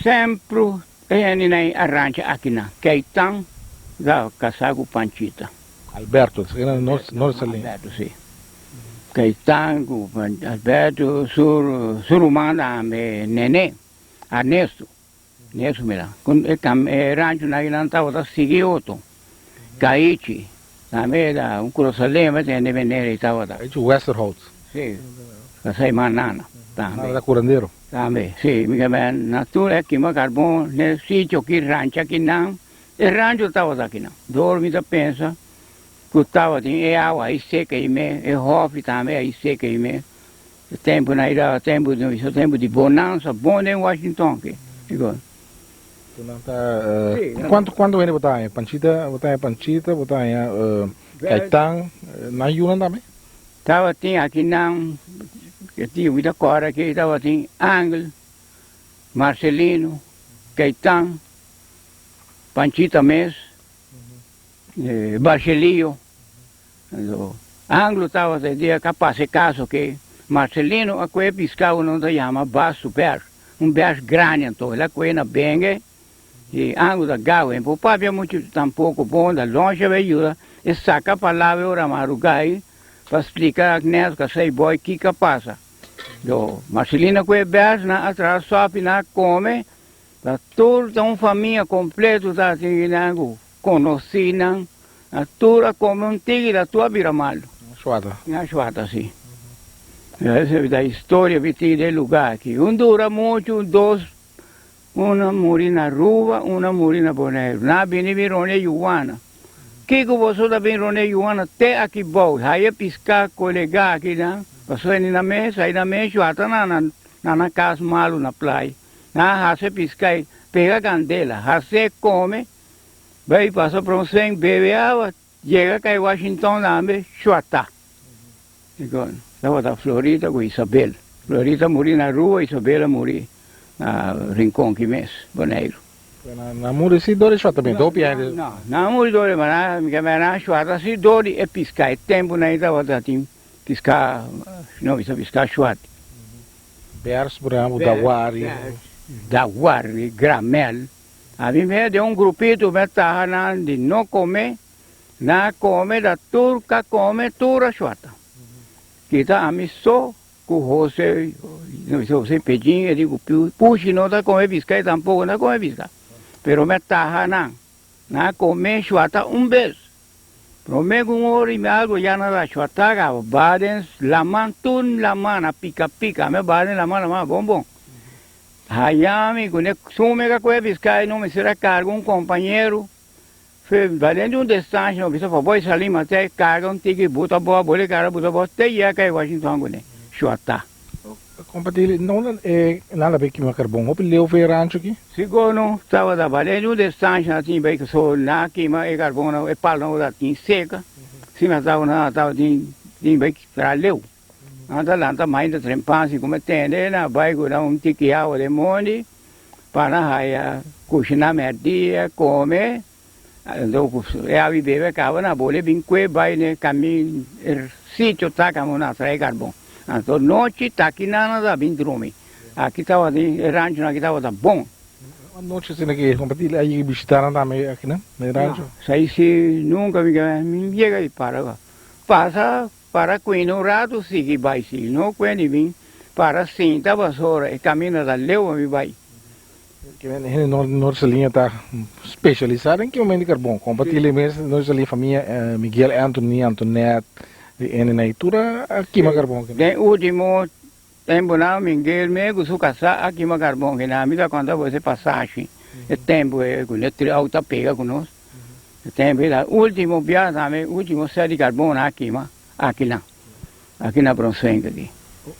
S4: Sempru E hendenan a rancha akinan. Keitan ta kasá ku Panchita.
S3: Alberto, esaki na North Saline.
S4: Alberto, si. Keitan ku Alberto, su su ruman tambe Nene, Ernesto. Ernesto mira. Ku e kam e ranchonan akinan tabata sigui otro. Kaichi tambe ta un Kurasalema e tende venera i tabata.
S3: Kaichi Westerhout.
S4: Si. Kasá i Manana tambe.
S3: Manana ta kurandero.
S4: Tambe, si, mi ke na tur e kima karbon n'e sitio ki rancha kinan, e rancho tabata kinan. Dor mi ta pensa ku tabatin e awa ai seka ei me, e hòfi tambe ai seka ei me. E tempunan ei tabata tempu, no bisa tempu di bonansa bon den Washington ki. Digo.
S3: Nan ta, kuantu kuantu hende bo ta haña? Panchita, bo ta haña Panchita, bo ta haña Kaitan, nan yunan tambe?
S4: Tabatin akinan, e tio mi ta kòrda aki, tabatin Angel, Marcelino, Keitan, Panchita mes, Barcelio. Anto Anglo tabata e dia ku a pasa e kaso ke Marcelino a kohe piska ku nan ta yama basu bèrs, un bèrs grandi anto el a kohe na benge i Anglo ta gawe, e por papia muchu tampoko bon, ta longe a bai yuda e saka palabra ora marugai. Pa splika Agnes ku a say boy kiko a pasa. Do Marcelina ku e bes nan a traha sopi nan a kome ta tur ta un famia kompleto ta asin nan ku konosí nan a tur a kome un tiki ta tur a bira malu.
S3: Shuata.
S4: Nan shuata si. Esa ta historia biti den lugar aki. Un dura muchu dos Un a muri na Aruba, un a muri na Boneiru. Nan a bini bin rond'e Yuwana. Kiko boso ta bin rond'e Yuwana te aki bou? Haya piská kolegá aki nan. Pasobra ni nan mes, ai nan mes shuata nan na nan kas malu na playa. Nan a hasi piská ei, pega kandela, hasié kome, bai pasa por un seng, bebe awa, yega kai Washington tambe, shuata. Dikon? Tabata Florita ku Isabel. Florita a muri na Aruba, Isabel a muri na Rincon ki mes, Boneiru.
S3: Pero nan a muri si dor di shuata bini hopi hende.
S4: No, nan a muri dor di, ma nan, mi ke mira nan a shuata si dor di e piská. E tempunan ei tabata tin piská, no bisa piská shuati.
S3: Bers, por ehempel, dawari.
S4: Bers, dawari, gramel. Ami me den un grupito me taha nan di no kome. Na come da tur ka come tur a shuata. Kita ami so ku Jose, no bisa Jose Pejin, e di ku Pushi no ta come pisca e tampoco no ta come pisca. Pero mi a taha nan. Nan a come shuata un bes. Prome ku un ora y algo ya nan ta shuata caba. Ba den laman tur laman a pica pica. Ami a ba den laman laman bon bon. Hayami ku ne sume ka coge pisca y no mester a carga un compañero. Fe balen di un destansha no bisa pa boy sali ma te karga un tiki buta bo bole kara buta bo te yega kai Washington kuné shuata.
S3: Compartili, no e nan la be kima carbon. Hopi leu fe rancho aki?
S4: Sigur no tabata bale nu distancia na tin bay so na kima e carbon na e palo na tin seca si na tabata na tabatin tin bay tra leu. Nan ta lanta mainta trempan si kuma tende na bay cu nan un tiki awa den mondi pa nan haya cushina merdia come. Anto ku e awi bebe kaba na bole bin kue bai ne kamin e sitio ta kamo na trae karbon. Anto nochi ta ki nan a bin drumi. Aki tabatin e ranchonan aki tabata bon.
S3: Anochi asina ke komparti a yega bishita nan tambe akinan na e rancho?
S4: Sa si nunka mi yega di para. Pasa para kuina un ratu sigui bai si no kueni bin para sinta basora e kaminda ta leu pa mi bai.
S3: Hende Norte-Saliña ta specialisa den kimamento di carbon. Compartile mes Norte-Saliña famia Miguel Anthony, Antoinette, di ene na tur a kima carbon.
S4: Den ultimo temponan Miguel mes cu su casa a kima carbon. Kina mi ta conta bo ese pasashi e tempo e cu ne trauw ta pega cu nos. E tempo e ta ultimo biaha tambe ultimo set di carbon nan a kima akinan. Aki na Bronsenk aki.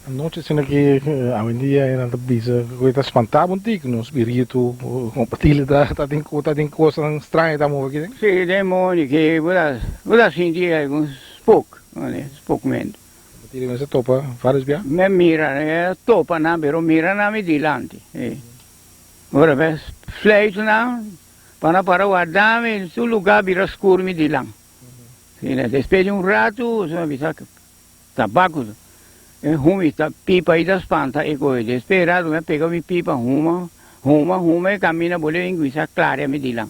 S3: Anochi asina ki awendia e nan ta bisa ku e ta spantá bo un tiki no spiritu kompatile ta ta tin ta tin kosnan straño ta move aki den.
S4: Si demonio ki bo ta bo ta sinti algun spook spookmentu.
S3: Kompatile mester topa varios bia?
S4: Mi mira e topa nan pero mira nan mi dilanti ora mi fluit nan pa nan para warda mi su luga bira skur mi dilan. Despues di un ratu su a bisa tabaco e humi ta pipa y ta spanta e coe. Despues di ratu mi a pega mi pipa huma, huma, huma e camina bole en cuminsa clarea mi dilan.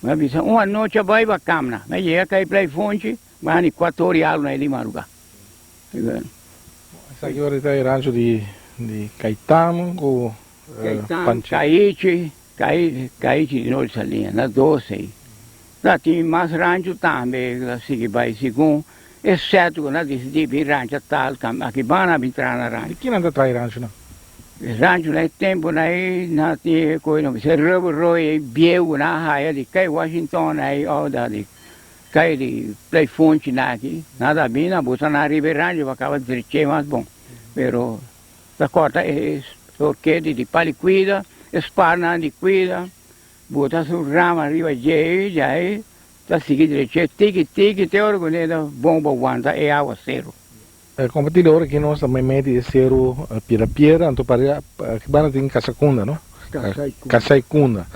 S4: Mi a bisa un anochi a bay pa camna. Mi a yega cay play funchi, mi a hani cuatro ora y algo na e di madruga.
S3: Esaki ora ta e rancho di Caitano cu
S4: Caitano, Caichi. Kai kai di nos salia na doce. Ta tin mas rancho tambe ta sigui bai segun e set ku nan disidí bin rancha tal kam aki ban a bin traha na rancho.
S3: Di kinan ta traha e ranchonan?
S4: E ranchonan e temponan ei nan tin e koe nan bisa rubber rooi ei bieu ku nan a haya di kai Washington ei òf da di kai di Pleifonchi nan aki nan ta bin nan busa nan riba e rancho pa kaba dreché mas bon pero Ta corta e sorkete di pali cuida, e sparnan di cuida, bota su rama riba dje i djai ta sigui dreche tiki tiki te ora cu ne ta bon pa wanta e awa cero.
S3: Comparti ora ki nos ta meimei di e seru Piedra Piedra anto paria aki banda tin Casacunda no? Casaicunda.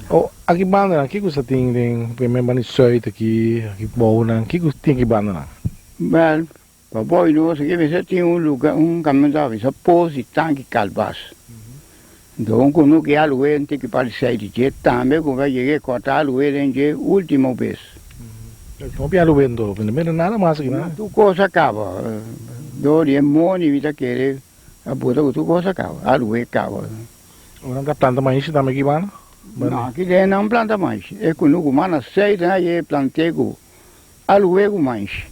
S3: O aki bandanan kiko sa tin den primer banda di zuid aki aki bounan kiko tin aki bandanan?
S4: Wel Pa boy nos aki mester tin un luga un caminda ta bisa pos di tanki calbas. Enton un cunuki aloe un tiki pa di seis di dje tambe cu a yega e corta aloe den dje ultimo bes.
S3: Hopi aloe enton, no mira nada mas aki nan.
S4: Tur cos a caba, dor di e moni mi ta kere a bota cu tur cos a caba, aloe caba.
S3: Nan ta planta maishi tambe aki banda?
S4: No, aki den nan planta maishi, e cunucu mas na seis nan a yega e plante cu aloe cu maishi.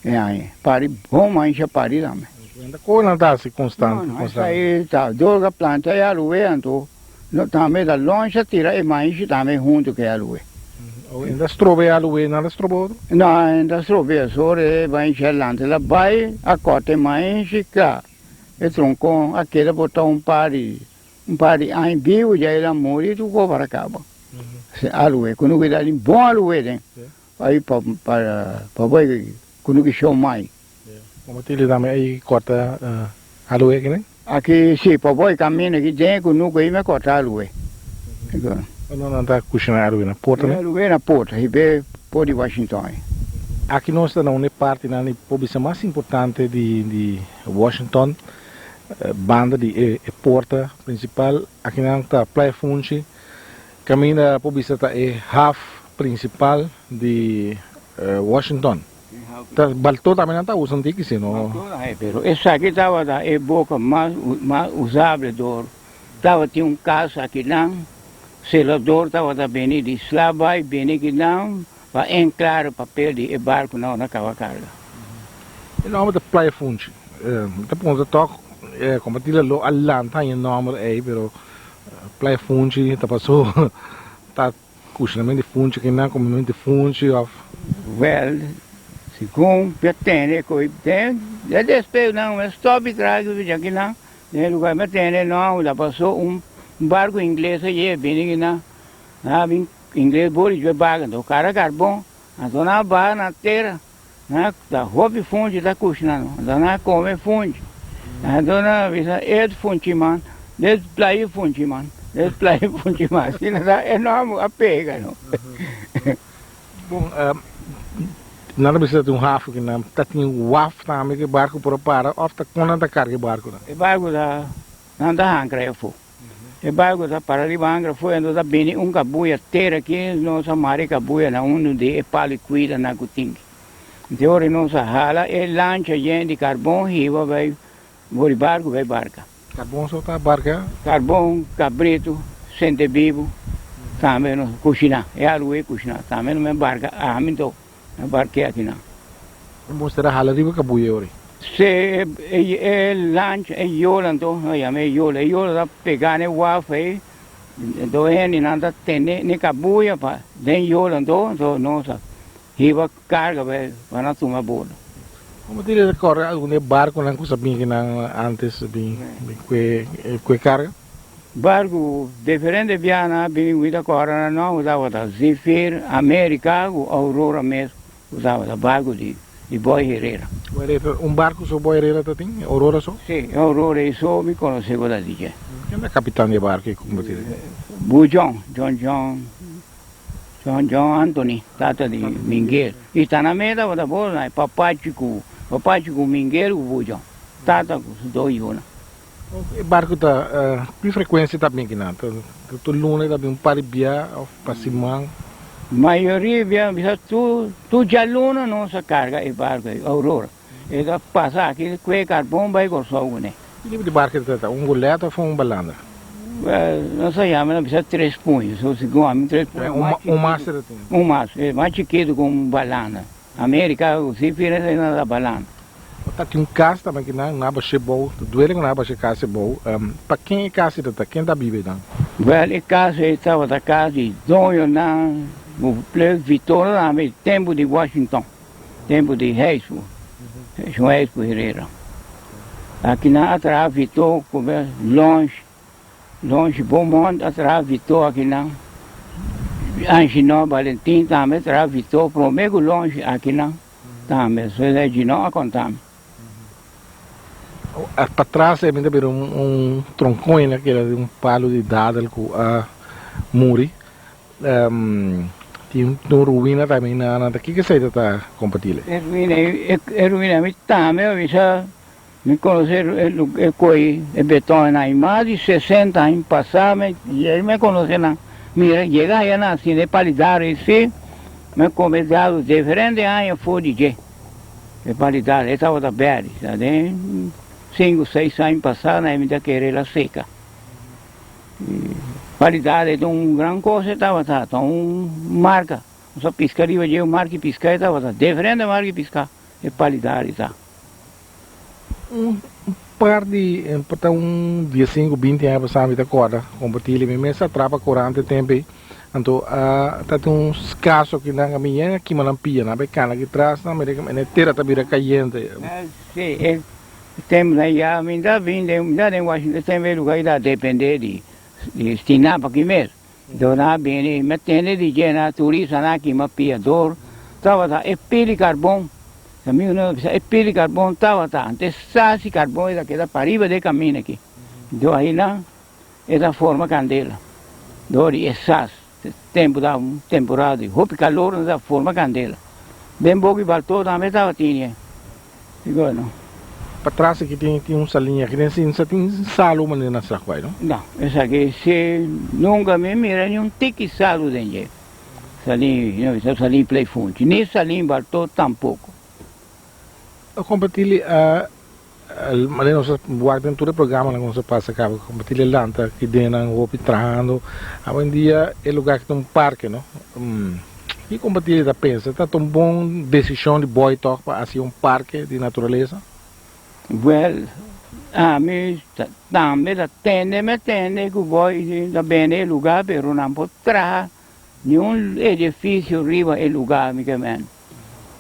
S4: E aña pari bon mancha pari tambe.
S3: Enta koe nan ta hasi konstant?
S4: No, no, esei ta dor a planta e aluwe anto no tambe ta loncha tira e maishi tambe hunto ku e aluwe.
S3: Enta stroba e aluwe, nan ta stroba otro?
S4: No, enta stroba e sor e maishi a lanta el a bai a kòrta e maishi kla e tronkon a keda por ta un par di un par di aña bibu dja el a muri tur kos para kaba. Aluwe ku no keda bon aluwe den. Ai pa pa pa bai ku no ki show mai.
S3: Como tili tambe ai corta aloe aki ne?
S4: Aki si pa bai camino aki den ku nuku ai me corta aloe.
S3: No nan ta cushina aloe na porta ne?
S4: Aloe na porta hibe por di Washington ai.
S3: Aki nos ta na un e partinan di por bisa mas importante di di Washington banda di e e porta principal aki nan ta Playa Funchi. Caminda por bisa ta e haf principal di Washington. Ta balto tambe nan ta usa un tiki si no.
S4: Pero esaki tabata e boca mas mas usable door tabatin un cas akinan, celador tabata bini di Slabay bini kinan pa enclara papel di e barconan ora caba carga.
S3: E nomber ta Playa Funchi. Mi ta puntra tok como tira lo a lanta haña e nomber ey pero Playa Funchi ta paso ta kushinamento di funchi kinan komementu di funchi of.
S4: Wel, Segun mi a tende ku den e despego nan mi a stop di traha ku djaki nan den e lugar mi a tende no ta paso un barco ingles a yega bini aki nan nan a bin ingles bori dje barco anto kara karbon anto nan a baha na tera nan ta hopi funchi ta kushna no anto nan a kome funchi anto nan a bisa et funchi man des playa funchi man des playa funchi man asina ta e nomber a pega no.
S3: Bon, nan ta bisa ta tin un hafu ki nan ta tin waf tambe ku e barku por a para òf ta kon nan ta karga e barkunan?
S4: E barku ta, nan ta hankra e afó. E barku ta para riba hankra afó i anto ta bini un kabuya tera aki, nos a mara e kabuya na unu di e palu i kuida nan ku tin. Anto ora nos a hala e lancha yen di karbon hiba bai for di barku bai barka.
S3: Karbon so ta barka?
S4: Karbon, kabritu, sente bibu, tambe nos kushiná. E alu e kushiná. Tambe nos men barka ami to na barke akinan.
S3: E mester a hala riba kabuya ori?
S4: Si, e lancha, e yola anto, nos yama e yola. E yola ta pegá na e waf ei, anto e hendenan ta tene na e kabuya pa den yola anto, anto nos a hiba Carga pa pa nan tuma bordo.
S3: Como ti recorda algun di e barconan cu sa bin kinan antes bin bin cu e carga?
S4: Barco diferente biaha nan a bini cu mi ta corda nan no cu tabata Zephyr, America cu Aurora mes cu tabata barco di di Boy Herrera.
S3: Boy Herrera, un barco so Boy Herrera ta tin? E Aurora so?
S4: Si, e Aurora ei so mi conoce cu ta di dje.
S3: Ken ta capitan di e barco ei cu ti?
S4: Bu John, John John. John John Anthony, tata di Mingel. I ta na mei tabata bo na e papachi ku papachi ku Mingel ku bo John. Tata ku su dos yunan.
S3: E barku ta ki frekuensia ta bin kinan? Ta tur luna ta bin un par di bia of pa siman?
S4: Mayoria bia bisa tur tur djaluna nos a karga e barku ei, Aurora. E ta pasa aki kue karbon bai Kòrsou kuné.
S3: Ki tipo di barku e ta trata? Un gulet of un balanda?
S4: Nos a yama nan bisa tres puño, so segun ami tres puño.
S3: Un mas e ta tin?
S4: Un mas, e mas chikitu ku un balanda. Amerika si fina esei nan ta balanda.
S3: Ta tin un kas tambe ki nan a bashe bou, ta duele ku nan a bashe kas ei bou. Pa ken e kas ei ta ta? Ken ta biba einan?
S4: Wèl e kas ei tabata kas di doñonan, Victor tambe, tempu di Washington. Tempu di Heisbo, Shon Heisbo Herrera. Aki nan a traha Vito ku be longe, longe Beaumont a traha Vito aki nan. Anginó Valentin tambe a traha Vito prome ku longe aki nan tambe. So esei Ginó a konta mi.
S3: Patras e mi ta bira un tronkoina ku era di un palu di dadel ku a muri. Tin un ruina tambe na nan ta kiko esei ta ta kompatile?
S4: E ruina e ruina mi tambe a bisa mi konosé e koi e beton nan i mas di sesenta aña pasá mi yega mi a konosé nan mira yega aya nan asina e palidar ei si mi a kome dado diferente aña for di dje e palidar e tabata bèrdè ta den sinku seis aña pasá nan mi ta kere el a seka. Calidad e ta un gran cosa e tabata, ta un marca, nos a pisca riba dje un marca di pisca e tabata, diferente marca di pisca e calidad e ta.
S3: Un par di, por ta un diesinco, binti aña pasá mi ta corda compartili mi mes a trapa corante tempo ei, anto a ta tin un caso aki nan a mi yen a kima nan pia, nan a bay cana aki tras nan mira e tera ta bira cayente.
S4: Si, e Tempu ya mi ta bin den mi ta den Washington tempu e lugar ta depende di di Stinapa aki mes. Enton nan a bini mi a tende di dje nan turistanan a kima piador tabata e pil di karbon amigonan a bisa e pil di karbon tabata antes sa si karbon e ta keda pariba den kaminda aki enton ahinan e ta forma kandela dor di e sas tempu ta un temporada di hopi kalor nan ta forma kandela den boki balto tambe tabatin e.
S3: Bueno. Patras aki tin tin un saliña aki den sinsa tin salu manera na sak bai no?
S4: No, esaki si nunca mi mira ni un tiki salu den dje. Salin, no bisa salin play funchi, ni salin barto tampoco.
S3: A compartili a manera nos a wak den tur e programanan ku nos a pasa kaba compartili lanta aki den nan hopi trahando. Awendia e lugar aki ta un parke no. Ki kompartí ta pensa ta ta un bon desishon di Boy tòg pa hasi un parke di naturalesa?
S4: Wèl, ami tambe ta tende, mi a tende ku Boy ta bende e lugá pero nan por traha niun edifisio riba e lugá, mi ke men.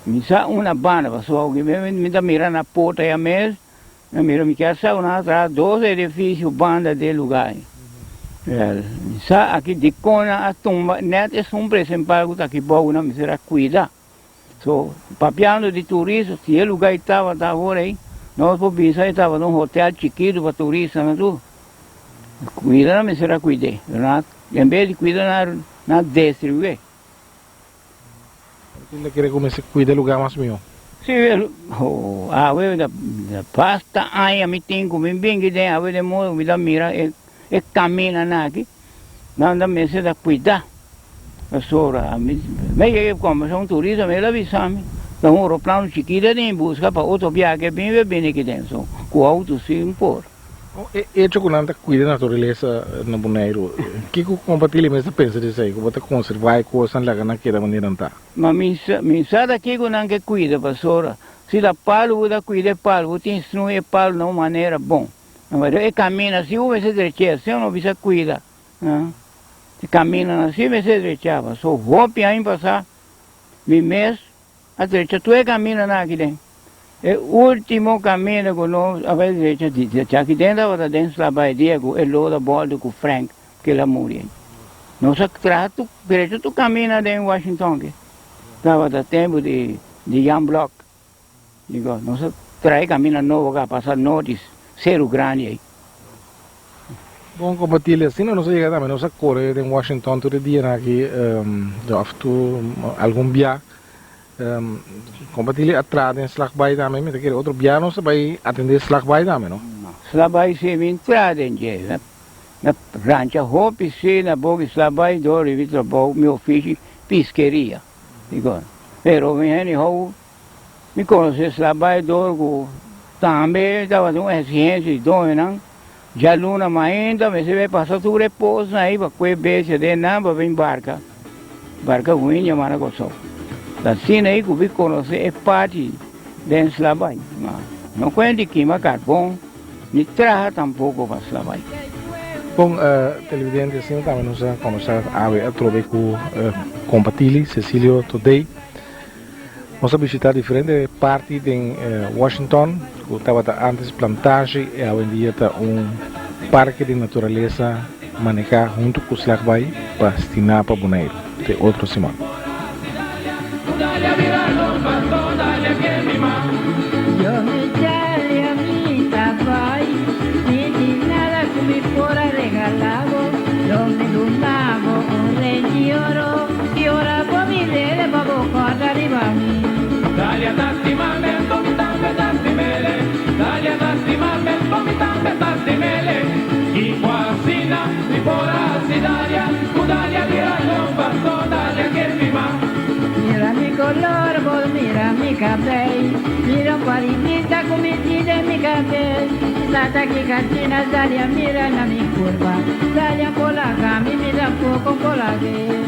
S4: Mi sa una banda pasobra mi ta mira na porta ya mes, mi a mira mi kier sa ku nan a traha dos edifisio banda di e lugar ei. Wel, mi sa aki dikon nan a tumba nèt esun presenpal ku ta aki bou nan mester a kuida. So, papiando di turista, si e lugar ei tabata awor ei, nos por bisa e tabata un hotel chikitu pa turistanan tur. Kuida nan mester a kuid'é, pero nan en bes di kuida nan a destruié.
S3: Tin ta kere ku mester kuida e lugá mas mihó.
S4: Sí, oh, awe da basta aña mi tin ku mi binki den awe den modo ku mi ta mira e e kaminanan aki, nan ta mester ta kuida. Pasobra mi mi yega kombersa un turista mi el a bisa mi ta un oroplano chikito a den buska pa otro biaha ke bin be bini aki den so ku outo sin por.
S3: E echo ku nan ta kuida naturalesa na Boneiru, kiko Kompatili mes ta pensa di esei? Ku bo ta konservá e kosnan laga nan keda manera nan ta?
S4: Ma mi sa, mi sa ta kiko nan ke kuida, pasobra si ta palu bo ta kuida e palu, bo tin snui e palu na un manera bon. Pero e kaminda si bo mester drech'é, si no bisa kuida, e kamindanan si mester drechá, pasobra hopi aña pasá mi mes a drecha tur e kamindanan aki den. E ultimo kaminda ku nos a bai drecha drecha aki den tabata den Slabay dia ku e loda bòltu ku Frank kila a muri ei. Nos a traha tur drecha tur kaminda den Washington aki. Tabata tempu di di Jan Blok. Digo nos a traha e kaminda nobo ka pasa nort di Seru Grandi ei.
S3: Bon kompartili asina nos a yega tambe nos a kore den Washington tur e dianan aki òf tur algun bia. Kompartili a traha den Slagbaai tambe mi ta kere otro bia nos a bai atende Slagbaai tambe no.
S4: Slagbaai si mi entra den dje na rancha hopi si na boki Slagbaai dor riba trabou mi ofishi piskeria pero mi hende hou mi konosé Slagbaai dor ku tambe tabata un eksigensia di doñonan djaluna mainta mester bai pasa tur e posnan ei pa kue bestia den nan pa bin barka. Barka ku India manda Kòrsou. Ta asina ei ku mi konosé e parti den Slabay. Ma no kuenta di kima karbon ni traha tampoko pa Slabay.
S3: Bon, televidente, asina tambe nos a kombersá awe atrobe ku Kompa Tili, Cecilio Todey. Nos a bishitá diferente parti den Washington ku tabata ántes plantage i awendia ta un parke di naturalesa manehá huntu ku Slagbaai pa Stinapa Boneiru. Te otro siman.
S1: Mira mi color, bo mira mi cabey. Mira un paritita cu mi tin den mi cabey. Sata ki cantina Dalia mira na mi curva. Dalia por laga mi, mi tampoco por lag'e.